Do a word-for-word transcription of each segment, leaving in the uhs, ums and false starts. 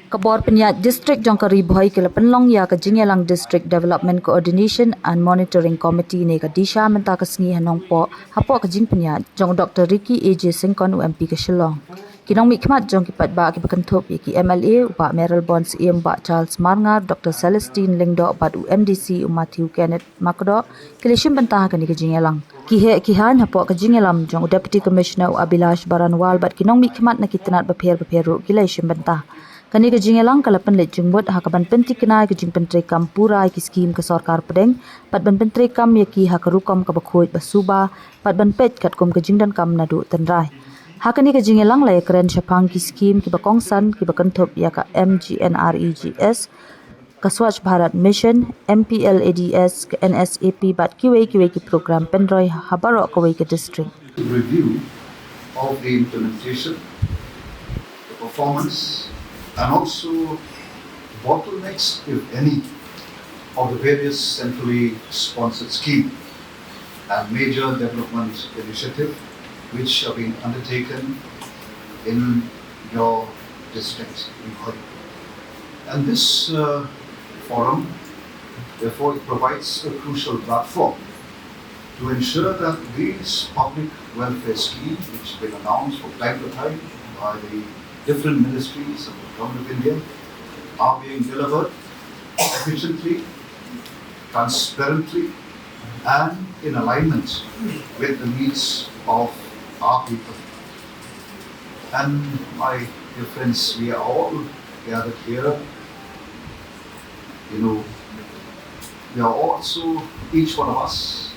Ka bor pynïaid district jong ka Ri Bhoi ki la pynlong ïa ka jingïalang District Development Coordination and Monitoring Committee ne ka DISHA mynta ka sngi ha Nongpoh hapoh ka jingpynïaid jong u Doctor Ricky A J Syngkon, u M P ka Shillong. Ki nongmihkhmat jong ki paidbah kiba kynthup ïa ki M L A, u Bah Mayralborn Syiem, Bah Charles Marngar, Doctor Celestine Lyngdoh bad u M D C, u Matthew Kenneth Makdoh, ki la shim bynta ha kane ka jingïalang. Ki heh ki haiñ hapoh ka jingïalam jong u Deputy Commissioner, u Abhilash Baranwal, bad ki nongmihkhmat na ki tnat bapher bapher ruh ki la shim bynta. Kane ka jingïalang ka la pynleit jingmut ha kaban pynthikna ïa ka jingpyntreikam pura ïa ki skhim ka sorkar pdeng bad ban pyntreikam ïa ki ha ka rukom kaba khuid, ba suba bad ban peit katkum ka jingdonkam naduh tynrai. Ha kane ka jingïalang la ïakren shaphang ki skhim kiba kongsan kiba kynthup ïa ka M G N R E G S, ka Swachh Bharat Mission, M P L A D S, ka N S A P bad kiwei kiwei ki program pynroi ha baroh kawei ka district. Review of the implementation, the performance, and also bottlenecks, if any, of the various centrally sponsored schemes and major development initiatives which are being undertaken in your district, Ri Bhoi. And this uh, forum, therefore, it provides a crucial platform to ensure that these public welfare schemes, which have been announced from time to time by the different ministries of the Government of India, are being delivered efficiently, transparently, and in alignment with the needs of our people. And my dear friends, we are all gathered here. You know, we are also, each one of us,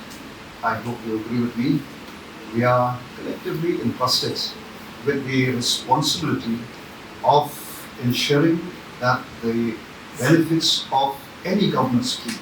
I hope you agree with me, we are collectively entrusted with the responsibility of ensuring that the benefits of any government scheme